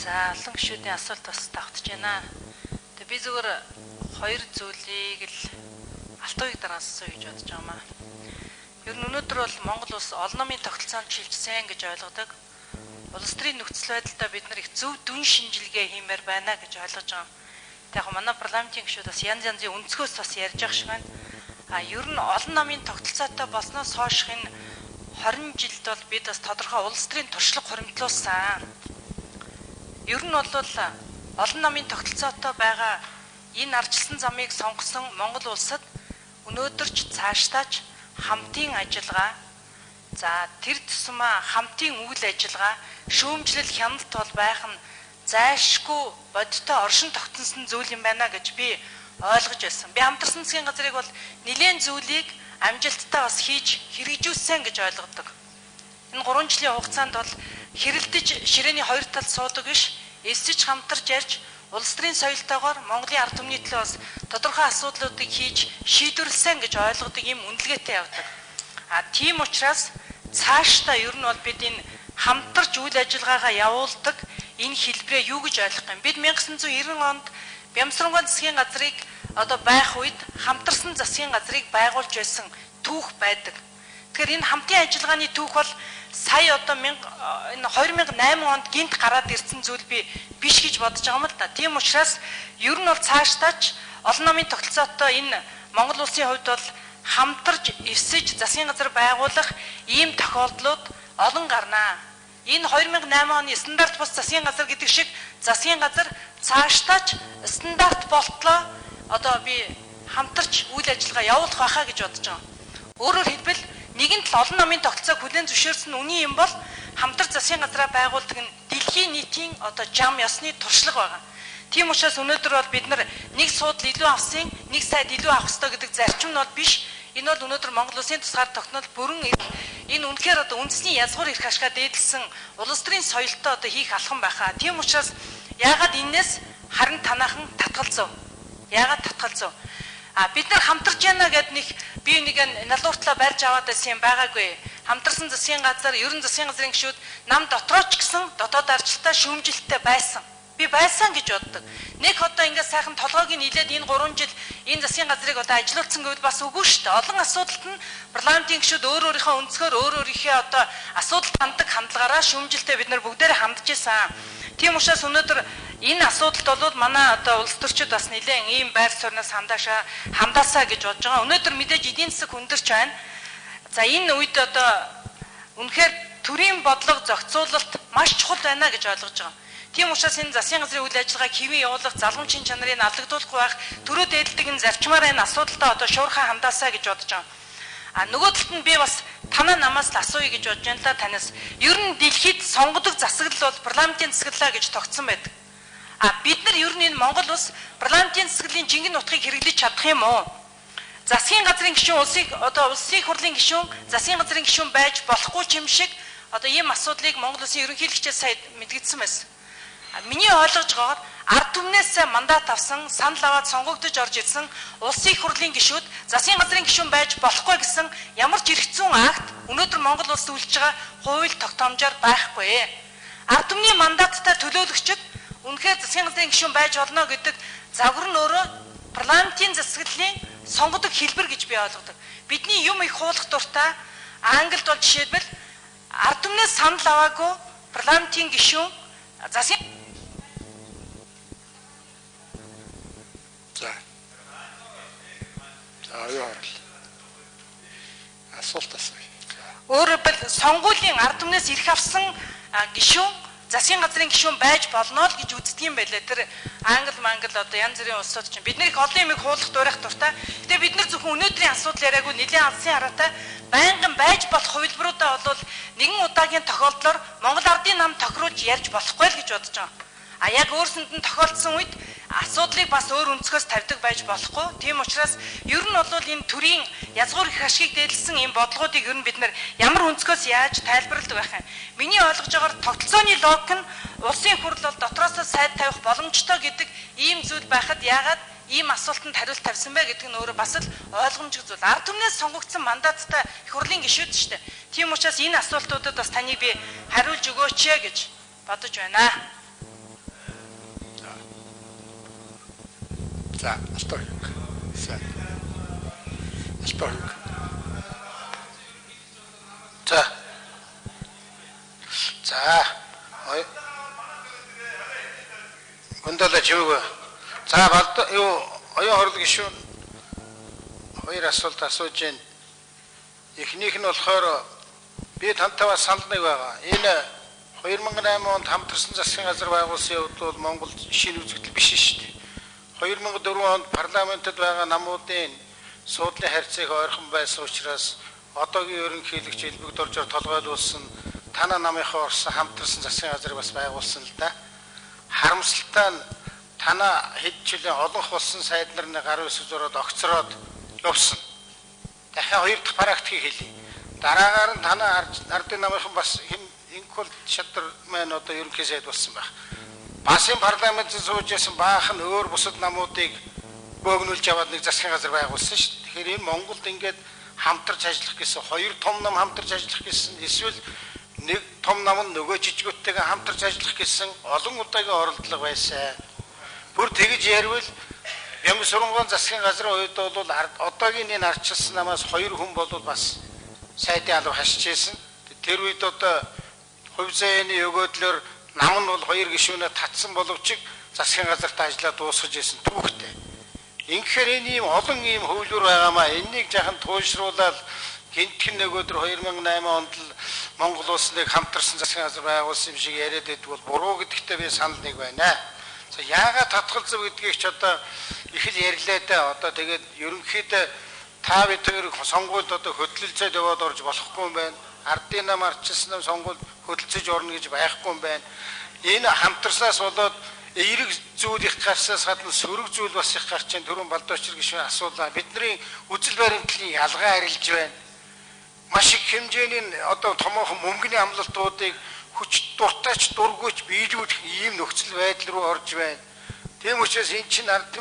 За, олон гишүүдийн асуулт бас давтж байна. Тэгээ би зүгээр хоёр зүйлийг л алтууг дараас асууя гэж бодож байгаа юм аа. Ер нь өнөөдөр бол Монгол улс олон намын тогтолцоонд шилжсэн гэж ойлгодог. Улс төрийн нөхцөл байдлаа бид нар их зөв дүн шинжилгээ хиймээр байна гэж ойлгож байгаа. Тэг яг манай парламентын гишүүд бас янз янзын өнцгөөс бас ярьж байгаа шиг байна. А ер нь олон намын тогтолцоотой болсноос хойших энэ 20 жилд бол бид бас тодорхой улс төрийн туршлага хуримтлуулсан. Ер нь бол олон намын тогтолцоотой байгаа энэ ардчилсан замыг сонгосон Монгол улсад өнөөдөр ч цаашдаа ч хамтын ажиллагаа, за тэр тусмаа хамтын үйл ажиллагаа, шүүмжлэл хяналт бол байх нь зайлшгүй бодиттой оршин тогтносон зүйл юм байна гэж би ойлгож байсан. Би хамтарсан засгийн газрыг бол нэлээн зүйлийг амжилттай бас хийж хэрэгжүүлсэн гэж ойлгодог. Энэ 3 жилийн хугацаанд бол хэрэлдэж ширээний хоёр талд суудаг биш, эсэж хамтарч ярьж улс төрийн соёлтойгоор Монголын ард түмний төлөө бас тодорхой асуудлуудыг хийж шийдвэрлэсэн гэж ойлгодог юм үнэлгээтэй явдаг. А тийм учраас цаашдаа ер нь бол бид энэ хамтарч үйл ажиллагаагаа явуулдаг энэ хэлбэрээ юу гэж ойлгох юм? Бид 1990 онд Бямсрангуй засгийн газрыг одоо байх үед хамтарсан засгийн газрыг байгуулж байсан түүх байдаг. Тэгэхээр энэ хамтын ажиллагааны түүх бол сая одоо энэ 2008 онд гинт гараад ирсэн зүйл би биш гэж бодож байгаа юм л да. Тийм учраас ер нь бол цаашдаа ч олон намын тогтолцоотой энэ Монгол улсын хувьд бол хамтарч эвсэж засгийн газар байгуулах ийм тохиолдлууд олон гарнаа. Энэ 2008 оны стандарт бус засгийн газар гэдэг шиг засгийн газар цаашдаа ч стандарт болтлоо одоо би хамтарч үйл ажиллагаа явуулах байхаа гэж бодож байгаа. Өөрөөр хэлбэл нэгэн тал олон намын тогтолцоог хүлээн зөвшөөрсөн үнийн юм бол хамтар засгийн газраа байгуулдаг нь дэлхийн нийтийн одоо жам ёсны туршлага байгаа. Тийм учраас өнөөдөр бол бид нар нэг суудал илүү авсан, нэг сайд илүү авах ёстой гэдэг зарчим нь бол биш. Энэ бол өнөөдөр Монгол улсын тусгаар тогтнол бүрэн энэ үнэхээр одоо үндэсний язгуур эрх ашгаа дээдлсэн улс төрийн соёлтой одоо хийх алхам байхаа. Тийм учраас яагаад энээс харин танаахан татгалзав? Яагаад татгалзав? А бид нар хамтарч яана гэд нэг би нэг налууртлаа барьж аваад байсан юм байгаагүй. Хамтарсан засгийн газар, ерөн засгийн газрын гишүүд нам дотроо ч гэсэн дотоод арчлалтай шүүмжилттэй байсан. Би байсан гэж боддог. Нэг одоо ингээд сайхан толгойг нь илээд энэ 3 жил энэ засгийн газрыг одоо ажилуулсан гэвэл бас үгүй шүү дээ. Олон асуудалт нь парламентын гишүүд өөр өөрийнхөө өнцгөр өөр өөрийнхөө одоо асуудалд ханддаг хандлагаараа шүүмжилттэй бид нар бүгдээрээ хандж исэн. Тийм учраас өнөөдөр энэ асуудалд бол манай одоо улс төрчид бас нэлээд ийм байр суурнаас хандаасаа гэж бодож байгаа. Өнөөдөр мэдээж эдийн засаг хүндэрч байна. За энэ үед одоо үнэхээр төрийн бодлого зохицуулалт маш чухал байна гэж ойлгож байгаа. Тийм учраас энэ засгийн газрын үйл ажиллагааг хэвийн явуулах, залгамжийн чанарыг алдагдуулахгүй байх, төрөө дээдэлдэг энэ зарчмаараа энэ асуудалтай одоо шуурхай хандаасаа гэж бодож байгаа. А нөгөө талд нь би бас танаа намаас л асууя гэж бодож байна л да танаас. Ер нь дэлхийд сонгодог засаглал бол парламентын засаглалаа гэж тогтсон байдаг. А бид нар ер нь энэ Монгол улс парламентын засаглалын жинхэнэ утгыг хэрэглэж чадах юм уу? Засгийн газрын гишүүн улсыг одоо улсын хурлын гишүүн, засгийн газрын гишүүн байж болохгүй юм шиг одоо ийм асуудлыг Монгол улсын ерөнхийлөгчөөс сая мэдгдсэн байсан. Миний ойлгож байгаагаар ард түмнээс мандат авсан, санал аваад сонгогдож орж ирсэн улсын их хурлын гишүүд засгийн газрын гишүүн байж болохгүй гэсэн ямар ч эрх зүйн акт өнөөдөр Монгол улсад үйлчилж байгаа хууль тогтоомжоор байхгүй. Ард түмний мандаттай төлөөлөгчд үнэхээр засгийн газрын гишүүн байж болно гэдэг загвар нь өөрөө парламентын засаглалын сонгодог хэлбэр гэж би ойлгодог. Бидний юм их хуулах дуртай Англид бол жишээлбэл ард түмнээс санал аваагүй парламентын гишүүн засгийн За. За юу харал. Асуулт асууя. Өөрөөр хэлбэл сонгуулийн ард түмнээс эрх авсан гишүүн засгийн газрын гишүүн байж болно л гэж үздэг юм байлээ. Тэр Англи, Мангл одоо янз бүрийн улсууд чинь бид нар их олон юмыг хуулах дуурайх дуртай. Гэтэ бид нар зөвхөн өнөөдрийн асуудал яриаггүй нэлээд алсын хараатай байнгын байж болох хувилбаруудаа бол нэгэн удаагийн тохиолдлоор Монгол ардын нам тохируулж ярьж болохгүй л гэж бодож байгаа. А яг өөрсөнд нь тохиолдсон үед асуудлыг бас өөр өнцгөөс тавьдаг байж болохгүй. Тийм учраас ер нь бол энэ төрийн язгуур их ашгийг дээдлсэн ийм бодлогоодыг ер нь бид нар ямар өнцгөөс яаж тайлбарладаг байх юм. Миний ойлгож байгаагаар тогтолцооны логик нь улсын хурл бол дотроосоо сайд тавих боломжтой гэдэг ийм зүйл байхад яагаад ийм асуултанд хариулт тавьсан бэ гэдэг нь өөрөө бас л ойлгомжтой зүйл. Ард түмнээс сонгогдсон мандаттай их хурлын гишүүд шүү дээ. Тийм учраас энэ асуултуудад бас таныг би хариулж өгөөч гэж бодож байна. За, Алтан Сайн. Алтан. За. За. Гүндэлэ чимээгүй. За, балд юу оюун хорлог гишүүн хоёр асуулт асууж байна. Эхнийх нь болохоор би тантай бас санал нэг байгаа. Энэ 2008 онд хамтарсан засгийн газар байгуулсан явдал бол Монголд шинэ үзэгдэл биш шүү дээ. 2004 онд парламентэд байгаа намуудын суудлын харьцааг ойрхон байсан учраас одоогийн ерөнхийлөгч Элбэг Доржоор толгойлуулсан танаа намынхаа орсон хамтарсан засгийн газрыг бас байгуулсан л да. Харамсалтай нь танаа хэд жилийн олонх болсон сайд нарын гар үсэг зураад огцроод явсан. Дахиад хоёр дахь практикийг хэлье. Дараагаар нь танаа ардын намынхан бас инкул шадар маань одоо ерөнхий сайд болсон байх. Бас энэ парламентд сууж байсан баахан өөр бусад намуудыг бөөгнүүлж аваад нэг засгийн газар байгуулсан шүү дээ. Тэгэхээр энэ Монголд ингээд хамтарч ажиллах гэсэн хоёр том нам хамтарч ажиллах гэсэн эсвэл нэг том нам нь нөгөө жижигүүдтэйгээ хамтарч ажиллах гэсэн олон удаагийн оролдлого байсан. Бүр тэгж ярил Бямсурангуун засгийн газрын үед бол одоогийн энэ арчилсан намаас хоёр хүн бол бас сайдын алба хашиж байсан. Тэр үед одоо хувь зээний өгөөдлөөр нам нь бол хоёр гишүүнээ татсан боловч засгийн газарт ажиллаа дуусгаж байсан түүхтэй. Ингэхээр энэ ийм олон ийм хөвлөр байгаамаа. Эннийг жахан туйлшруулаад гинтхэн нөгөөдөр 2008 онд л Монгол улс нэг хамтарсан засгийн газар байгуулсан юм шиг яриад байдаг бол буруу гэдэгтээ би санал нэг байна. За яагаад татгалзав гэдгийг ч одоо их л ярьлаа да. Одоо тэгээд ерөнхийдөө та бид хоёр сонгуульд одоо хөдөлцөөд яваад орж болохгүй юм байна. Ардын нам арчилсан нам сонгуульд хөдөлцөж орно гэж байхгүй юм байна. Энэ хамтарснаас болоод эерэг зүйл их гарснаас гадна сөрөг зүйл бас их гарч байна. Түрүүн Балдуучир гишүүн асуулаа. Бидний үзэл баримтлалын ялгаа арилж байна. Маш их хэмжээний одоо томоохон мөнгөний амлалтуудыг хүч дуртайч дургүйч биелүүлэх ийм нөхцөл байдал руу орж байна. Тийм учраас эн чинь ард түмэн